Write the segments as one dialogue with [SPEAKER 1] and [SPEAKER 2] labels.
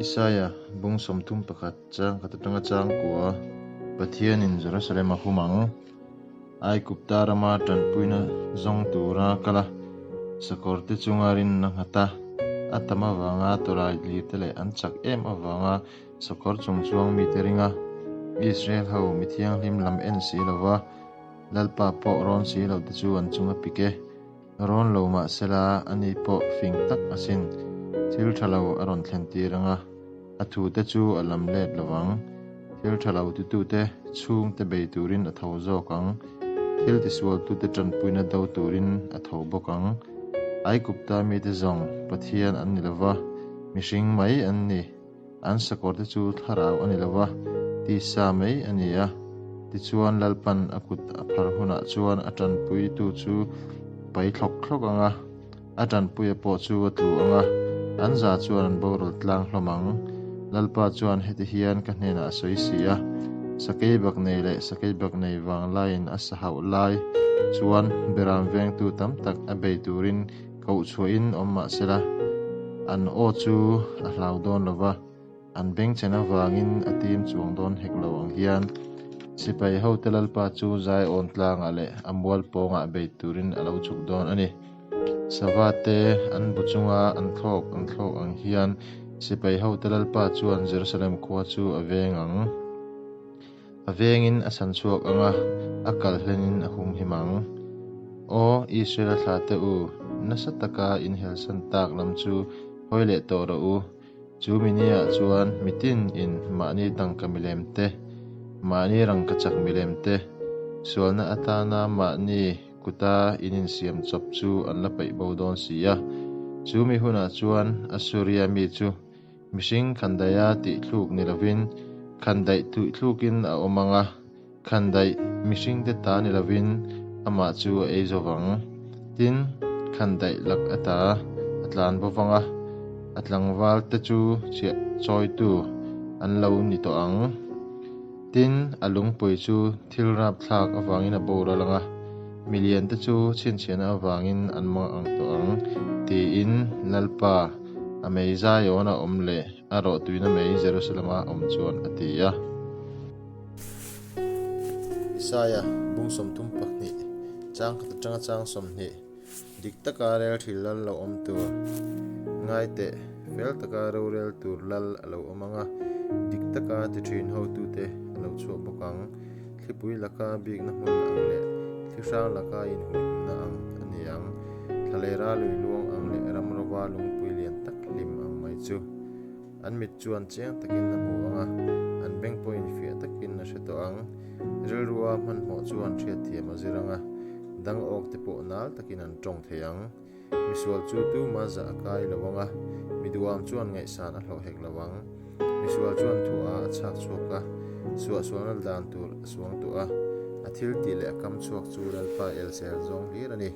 [SPEAKER 1] Isaia bung 31 chang khat atanga chang kua Pathianin Jerusalem a hum ang. Aigupta rama tanpuina zawng tura kal a, sakawrte chunga rinna nghat a, a tam avanga tawlai lirte leh an chak em avanga sakawr chung chuang mite ring a, Israel ho mi thianghlim lam en si lova Lalpa pawh rawn si lo te chu an chunga pik e. Rawn lo mah sela, ani pawh fing tak asin. Thil tha lo a rawn thlen tir ang a, a thute chu a lam let lo vang. Thil tha lo titute chhungte bei turin a tho zawk ang. Thil tisualtute tanpuina do turin a tho bawk ang. Aigupta mite zawng Pathian an ni lo va, mihring mai an ni. An sakawrte chu thlarau a ni lo va, tisa mai a ni a. Tichuan Lalpan a kut a phar hunah chuan a tanpuitu chu pai thlawk thlawk ang a, a tanpuia pawh chu a tlu ang a, an za chuan an boral tlang hlawm ang. Lalpa chuan heti hian ka hnenah a sawi si a, Sakei bak nei leh sakei bak nei vang laiin a sa hauh lai chuan beram vengtu tam tak a bei turin Koh chhuahin awm mah sela, an aw chu a hlau dawn lo va, an bengchhen avangin a tim chuang dawn hek lo ang hian sipai hote Lalpa chu Zion tlangah leh a mual pawngah bei turin a lo chhuk dawn a ni. Sava te an bu chunga an thlawk an thlawk ang hian sipai hote Lalpa chuan Jerusalem khua chu a veng ang. A vengin a chhan chhuak ang a, a kal hlenin a humhim ang. Aw, Israel-a thlate u, nasa taka inhelsan tak lam chu hawi leh tawh rawh u. Chu miniah chuan mitin in mahni tangka milem te, mahni rangkachak milem te, sualna atana mahni kuta in insiam chawp chu an la paih bo dawn si a. Chu mi hunah chuan Asuria mi chu Mihring khandaiha tih thluk ni lovin khandaih tuih thlukin a awm ang a, khandaih mihringte ta ni lovin amah chu a ei zo vang. Tin, khandaih lak ata a tlan bo vang a, a tlangvalte chu chhiah chawitu an lo ni tawh ang. Tin, a lungpui chu thil rapthlak avangin a boral ang a, miliante chu chhinchhiahna avangin an mang ang tawh ang, tiin Lalpa, a mei Zion-a awm leh a rawhtuina mei Jerusalem-a awm chuan a ti a. Isaia bung 32, chang khat atanga chang 20, Dik taka rel thil lal lo awm tur, ngai teh, fel taka rorel tur lal a lo awm ang a, dik taka ti thin hotute a lo chhuah bawk ang. Thlipui laka bikna hmun ang leh thli hrang laka inhumhimna ang a ni ang. Thlalera lui luang ang leh ram rova lungpui lian tak hlim ang mai chu. An mit chuan chiang takin a hmu ang a, an beng pawhin fiah takin a hre tawh ang. Rilrua hmanhmawh chuan hriatthiam a zir ang a, dang awk te pawh nal takin an tawng thei ang. Misual chu tuma zah a kai lo ang a, mi duham chuan ngaihsan a hlawh hek lo ang. Misual chuan thuah a chhak chhuak a, suahsualna dan tur a suang tawh a, a thil tih leh a kam chhuak chu Lalpa elsel zawng hlir a ni.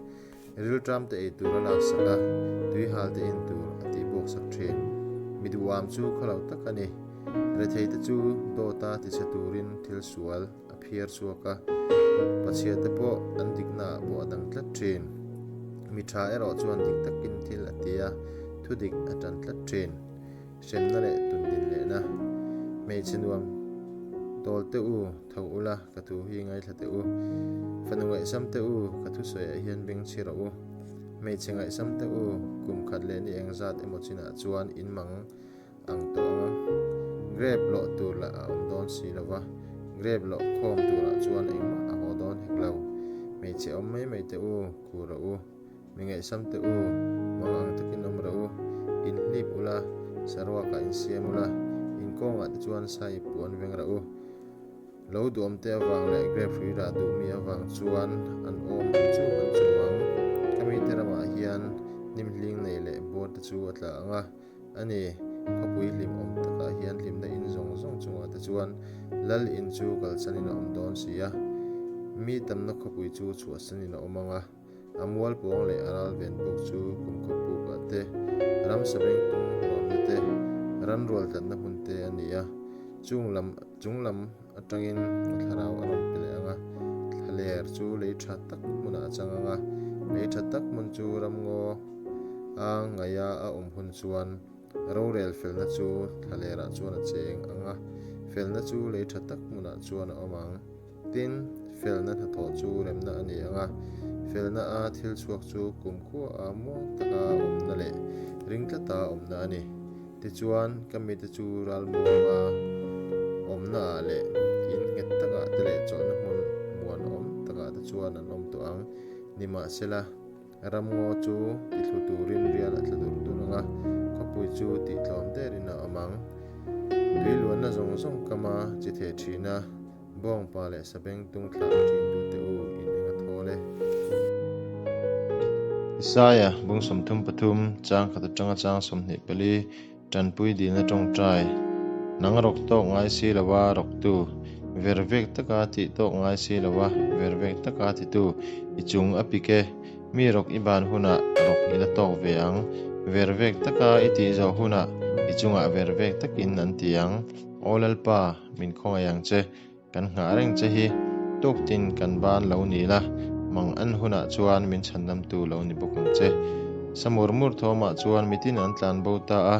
[SPEAKER 1] Rilṭam te ei tur a laksak a, tuihal te in tur a tih buak sak ṭhin. Mi duham chu khawlo tak a ni. Rethei te chu dawta tichhe turin thil sual a phiar chhuak a, pachhia te pawh an dikna ah pawh a dang tlat ṭhin. Mi ṭha erawh chuan dik takin thil a ti a, thudik a ṭan tlat ṭhin. Hremna leh tundin lehna. Hmeichhe nuam tawl teh u, tho ula, ka thu hi ngaithla teh u. Fanu ngaihsam teh u, ka thusawiah hian beng chhi rawh u. Hmeichhe ngaihsam teh u, kum khat leh ni engzat emaw chinah chuan in mang ang tawh ang a. Grep lawh tur lah a awm dawn si lo va, grep lawh khawm turah chuan engmah a haw dawn hek lo. Hmeichhe awm mai mai teh u, kur rawh u. Mi ngaihsam teh u, mang ang takin awm rawh u, in hlip ula, saruakah in siam ula, in kawngah te chuan sai puan veng rawh u. Lo duhawm te avang leh grape hrui rah duh mi avang chuan an awm an chum an chum ang. Ka mite ramah hian hnim hling nei leh buar te chu a tla ang a, a ni, khawpui hlim awm takah hian hlimna in zawng zawng chungah te chuan lal in chu kalsanin a awm dawn si a, mi tamna khawpui chu chhuahsanin a awm ang a. A mual pawng leh a ral ven bawk chu kum khaw pukah te, ram sabeng tung nuamna te, ran rual tlatna hmun te a ni a. Chung lam chung lam atangin a thlarau a rawn pe leh ang a, thlaler chu lei tha tak hmunah a chang ang a, lei tha tak hmun chu ramngaw a ngaia a awm hun chuan. Rorel felna chu thlalerah chuan a cheng ang a, felna chu lei tha tak hmunah chuan a awm ang. Tin, felna hnathawh chu remna a ni ang a, felna a thil chhuak chu kumkhua a muang taka awmna leh ring tlata awmna a ni. Tichuan, ka mite chu ralmuanga awmnaah leh in nghet takah te leh chawlhna hmun muanawm takah te chuan an awm tawh ang. Nimahsela, Ramngaw chu tithlu turin rial a tla dur dur ang a, khawpui chu tihtlawm derin a awm ang. Tui luanna zawng zawng kama chi theh thin a, bawngpa leh sabeng tung thlah thintute u in eng a thawl e. Isaia bung 33, chang khat atanga chang 24, Tanpui dilna tawngtai, Nang rawk tawk ngai si lova rawktu, ver vek taka tih tawk ngai si lova ver vek taka titu, i chung a pik e. Mi rawk i ban hunah rawk i la tawk ve ang, ver vek taka i tih zawh hunah i chungah ver vek takin an ti ang. Aw Lalpa, min khawngaih ang che. Kan nghah reng che hi tuktin kan ban lo ni la, mang an hunah chuan min chhandamtu lo ni bawk ang che. Samur mur thawmah chuan mitin an tlan bo ta a,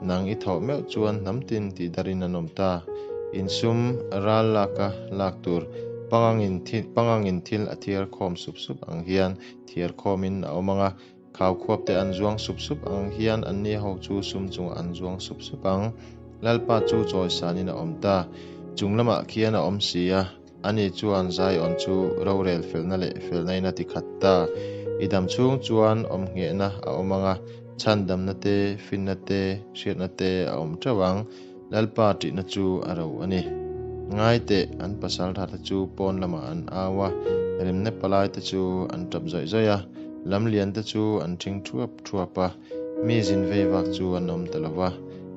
[SPEAKER 1] nang i thawh meuh chuan hnam tin tih darin an awm ta. Insum ral laka lak tur pangangin pangangin thil a thiar khawm sup sup ang hian thiar khawmin a awm ang a, Khau khuap te an zuang sup sup ang hian anni ho chu sum chungah an zuang sup sup ang. Lalpa chu chawisanin a awm ta. Chung lamah khian a awm si a, ani chuan Zion chu rorel felna leh felna in a ti khat ta. I dam chhung chuan awm nghehna a awm ang a, chhandamna te, finna te, hriatna te a awm teuh ang. Lalpa ṭihna chu a ro a ni. Ngai teh, an pasalṭhate chu pawn lamah an au a, remna palaite chu an ṭap zawih zawih a, lamliante chu an ṭhing ṭhuap ṭhuap a, mi zin vei vak chu an awm ta lo va.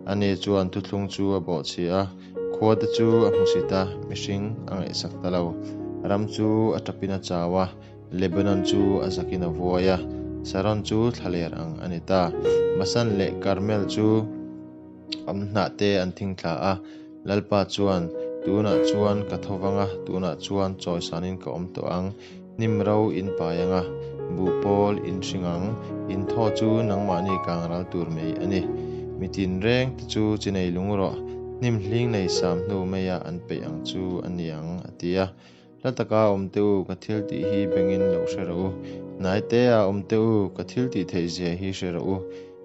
[SPEAKER 1] Ani chuan thuthlung chu a bawhchhia a, khuate chu a hmusit a, mihring a ngaihsak ta lo. Ram chu a ṭapin a chau a, Lebanon chu a zakin a vuai a, Saron chu thlaler ang a ni ta. Basan leh Karmel chu. An hnah te an thing thla a, Lalpa chuan, Tunah chuan ka tho vang a, tunah chuan chawisanin ka awm tawh ang. Hnim ro in pai ang a, buh pawl in hring ang, in thaw chu nangmahni kang ral tur mai a ni. Mi tinreng te chu chi nei lung rawh, hnim hling nei sam hnu maia an peih ang chu a ni ang, a ti a. Hla taka awm teh u, ka thil tih hi bengin lo hre rawh u. Hnai tea awm teh u, ka thil tih theih zia hi hre rawh u.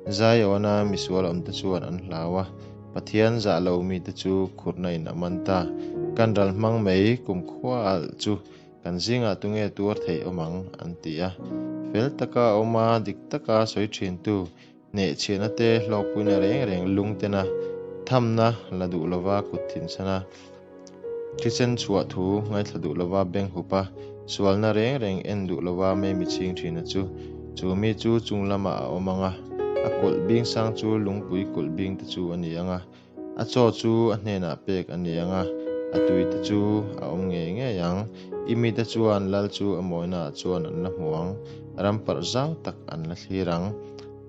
[SPEAKER 1] Zaiawna misual awmte chuan an hlau a, Pathian zah lo mite chu khurna in a man ta. Kan ral hmang mai kum khua alh chu kan zingah tunge tuar theih awm ang, an ti a. Fel taka awm a, dik taka sawi thintu Hnehchhiahna te hlawkpuina reng reng lungtena thamna la duh lova kut thinchhana thisen chhuah thu ngaithla duh lova beng hup a, sualna reng reng en duh lova mei chhing thina chu chu mi chu chung lamah a awm ang a, a kulh bing sang chu lungpui kulh bing te chu a ni ang a. A chaw chu a hnenah pek a ni ang a, a tuite chu a awm ngei ngei ang. I mite chuan lal chu a mawinaah chuan an la hmu ang, ram parh zau tak an la thlir ang.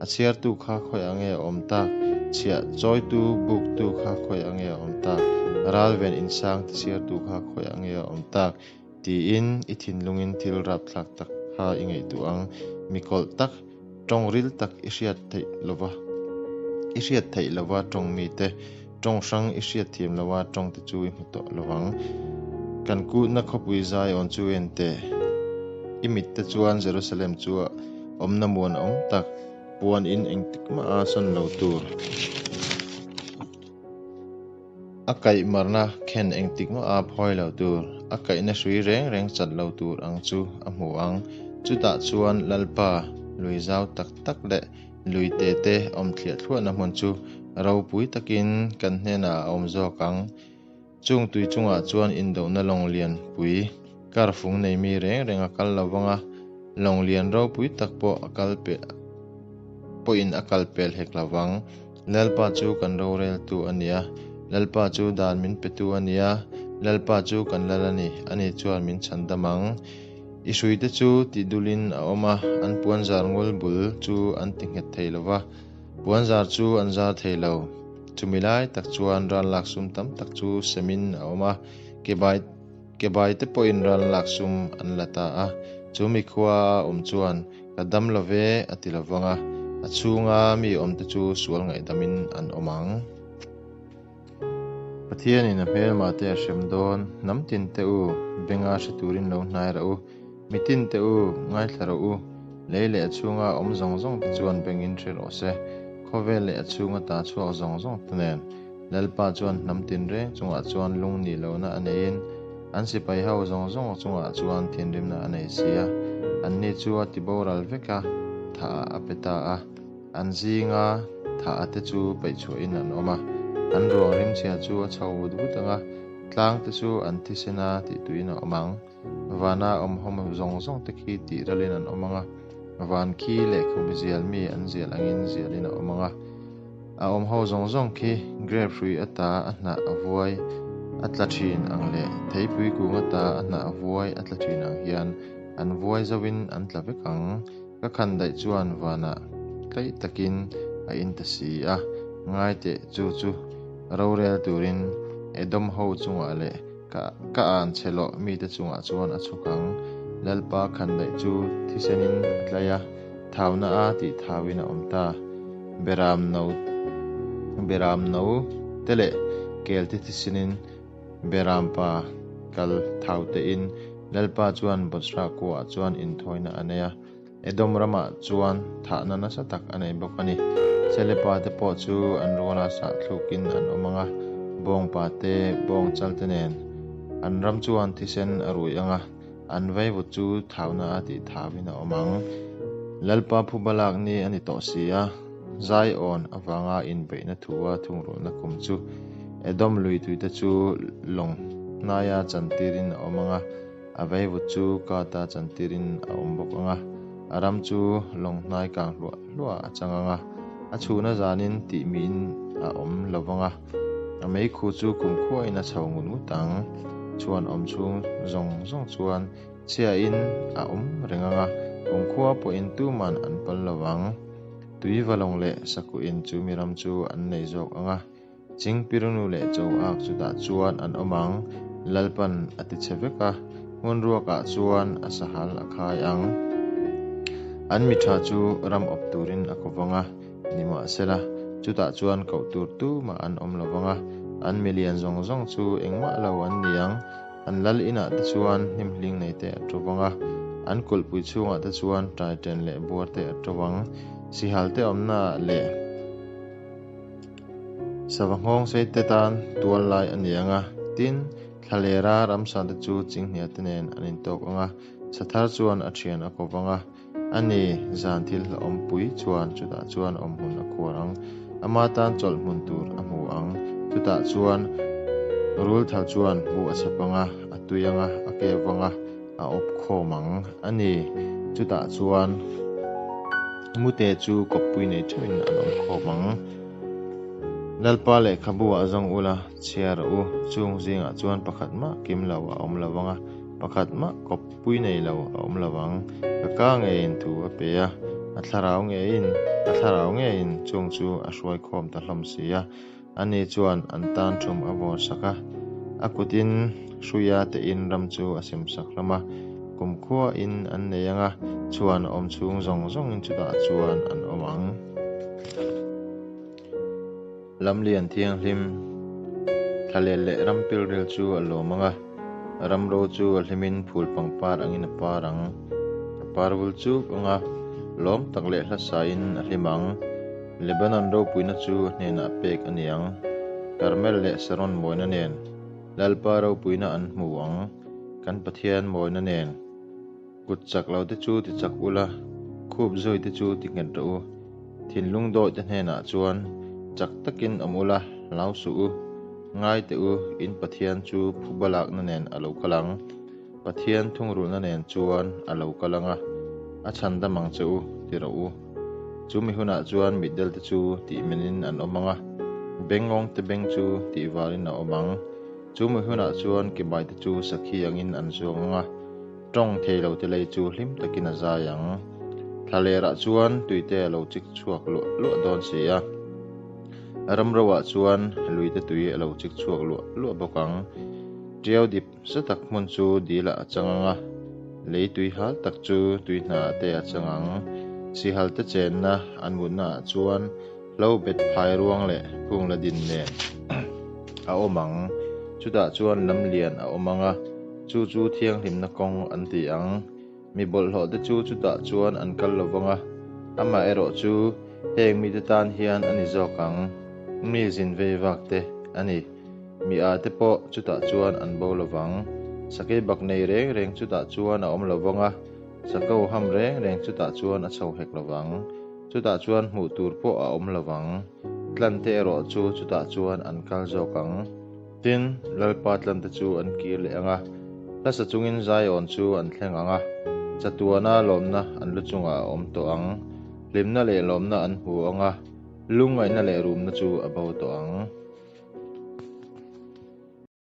[SPEAKER 1] A chhiartu kha khawiah nge a awm tak? Chhiah chawitu buktu kha khawiah nge a awm tak? Ralven insang tichhiartu kha khawiah nge a awm tak? Tiin i thinlungin thil rapthlak tak kha i ngaihtuah ang. Mi kawlh tak, tawng ril tak i hriat theih lova, i hriat theih lova tawng mite, tawng hrang i hriat thiam lova tawng te chu i hmu tawh lovang. Kan kutna khawpui Zion chu en teh. I mit te chuan Jerusalem chu a awmna muan awm tak, puan in engtik mah a sawn lo tur. A kaih marna khen engtik mah a phawi lo tur, a kaihna hrui reng reng chat lo tur ang chu a hmu ang. Chutah chuan Lalpa lui zau tak tak leh lui te te awm thliah thluahna hmun chu ropui takin kan hnenah a awm zawk ang. Chung tui chungah chuan indohna lawng lian pui kar fung nei mi reng reng a kal lo vang a, lawng lian ropui tak pawh a kal pawhin a kal pel hek lo vang. Lalpa chu kan roreltu a ni a, Lalpa chu dan min petu a ni a, Lalpa chu kan lal a ni, ani chuan min chhan dam ang. I hruite chu tih dulin a awm a, an puanzar ngul bul chu an ti nghet thei lo va, puanzar chu an zar thei lo. Chumi lai tak chuan ral lak sum tam tak chu semin a awm a, kebai kebai te pawhin ral lak sum an la ta a, chu mi khua a awm chuan, Ka dam lo ve, a ti lo vang a. A chhunga mi awmte chu sual ngaihdamin an awm ang. Pathianin a hmelma te a hrem dawn, hnam tin te u, benga hre turin lo hnai rawh u, mi tin te u, ngaithla rawh u, lei leh a chhunga awm zawng zawng te chuan bengin hre rawh se, khawvel leh a chhunga ta chhuak zawng zawng te nen. Lalpa chuan hnam tin reng chungah chuan lung nih lohna a neiin, an sipai ho zawng zawng chungah chuan thinrimna a nei si a, anni chu a ti boral vek a, thah ah a pe ta a. An zinga thah a te chu peih chhuahin an awm a, an ruang rimchhia chu a chho vut vut ang a, tlang te chu an thisen a tih tuiin a awm ang. Vana awmhawm zawng zawng te khi tih ralin an awm ang a, van khi lehkhabu zial mi an zial angin zialin a awm ang a. A awmho zawng zawng khi grape hrui ata a hnah a vuai a tla thin ang leh theipui kung ata a hnah a vuai a tla thin ang hian an vuai zoin an tla vek ang. Ka khan daih chuan vanah tlaih takin a in ta si a, ngai teh chu chu rorel turin Edom ho chungah leh ka ka an chhe lawh mite chungah chuan a chhuk ang. Lalpa khan daih chu thisenin a tlai a, thauna a tih thauin a awm ta. Beram no beram no te leh kel te thisenin Beram pa kal thau tein Lalpa chuan Bozra kuaah chuan inthawina a nei a, Edom ramah chuan thahna nasa tak a nei bawk a ni. Selepa te pawh chu an ruala sah thlukin an awm ang a, bawngpa te, bawng chal te nen an ram chuan thisen a rui ang a, an vaivut chu thauna a tih thauin a awm ang. Lalpa phuba lak ni a ni tawh si a, Zion avanga inbeihna thua thungrulhna kum chu Edom lui tuite chu lawng hnaia chantirin a awm ang a, a vaivut chu Kata chantirin a awm bawk ang a, a ram chu lawng hnai kang hluah hluah a chang ang a, a chhuna zanin tih miin a awm lo vang a. A meikhu chu kumkhuain a chho ngut ngut ang. Chhuan awm chhung zawng zawng chuan chhiain a awm reng ang a, kumkhua pawhin tuman an pal lo vang. Tui valawng leh sakuhin chu mi ram chu an nei zawk ang a, Chingpirunu leh cho ak chutah chuan an awm ang. Lalpan a ti chhe vek a, hmun ruakah chuan a sahal a khai ang. An mi tha chu ram awp turin a ko vang a. Nimahsela, chutah chuan koh tur tumah an awm lo vang a, an milian zawng zawng chu engmah lo an ni ang. An lal inah te chuan hnimhling nei te a to vang a, an kulhpui chhungah te chuan taiṭen leh buar te a to vang. Sihal te awmnaah leh sava nghawng sei te tan tual lai a ni ang a, tin, thlalera ramsa te chu chinghnia te nen an intawk ang a, sathar chuan a ṭhian a ko vang a. A ni, zan thil hlauhawm pui chuan chutah chuan awm hmun a khuar ang. Ama tan chawlh hmun tur a hmu ang. Chutah chuan rul thal chuan bu a chhep ang a, a tui ang a, a keu vang a, a awp khawm ang. A ni, chutah chuan mute chu kawppui nei theuhin an awm khawm ang. Lalpa lehkhabu ah zawng ula, chhiar rawh u, chung zingah chuan pakhat mah kim lo a awm lo vang a, pakhat mah kawp Pui nei lo a awm lo ang. Ka ka ngeiin thu a pe a, a thlarau ngeiin, a thlarau ngeiin chung chu a hruai khawm ta hlawm si a. Ani chuan an tan thum a vawr sak a, a kutin hruia tein ram chu a sem sak hlawm a. Kumkhuain an nei ang a, chhuan a awm chhung zawng zawngin chutah chuan an awm ang. Lamlian thianghlim, thlalel leh ram pilril chu a lawm ang a, ram ro chu a hlimin phul pangpar angin a par ang. A par vul chuk ang a, lawm tak leh hlasain a hlim ang. Lebanon ropuina chu a hnenah pek a ni ang. Karmel leh Saron mawina nen Lalpa ropuina an hmu ang, kan Pathian mawina nen. Kut chak lo te chu ti chak ula, khup zui te chu ti nghet rawh u. Thinlung dawih te hnenah chuan chak takin awm ula, hlau suh u. Ngai teh u, in Pathian chu phuba lakna nen a lo kal ang. Pathian thungrulhna nen chuan a lo kal ang a, a chhan dam ang che u, ti rawh u. Chu mi hunah chuan mitdel te chu tihmenin an awm ang a, bengngawng te beng chu tihvarin a awm ang. Chu mi hunah chuan kebai te chu sakhi angin an zuang ang a, Tawng thei lo te lei chu hlim takin a zai ang. Thlalerah chuan tuite a lo chik chhuak luah luah dawn si a. Ramroah chuan luite tui a lo chik chhuak luah luah bawk ang. Tiau dip sa tak hmun chu dilah a chang ang a, lei tui hal tak chu tui hnaah te a chang ang. Sihalte chenna an mutnaah chuan hlo bet phai ruang leh phung la din nen a awm ang. Chutah chuan lam lian a awm ang a, chu chu thianghlimna kawng an ti ang. Mi bawlhhlawhte chu chutah chuan an kal lo vang a, amaherawhchu heng mite tan hian a ni zawk ang, mi zin vei vak te a ni. Mi a te pawh chutah chuan an bo lo vang. Sakei bak nei reng reng chutah chuan a awm lo vang a, sako ham reng reng chutah chuan a chho hek lo vang. Chutah chuan hmuh tur pawh a awm lo vang. Tlante erawh chu chutah chuan an kal zawk ang. Tin, Lalpa tlante chu an kir leh ang a, hlasa chungin Zion chu an thleng ang a, chatuana lawmna an lu chungah a awm tawh ang. Hlimna leh lawmna an hmu ang a, lungngaihna leh rumna chu a bo tawh ang.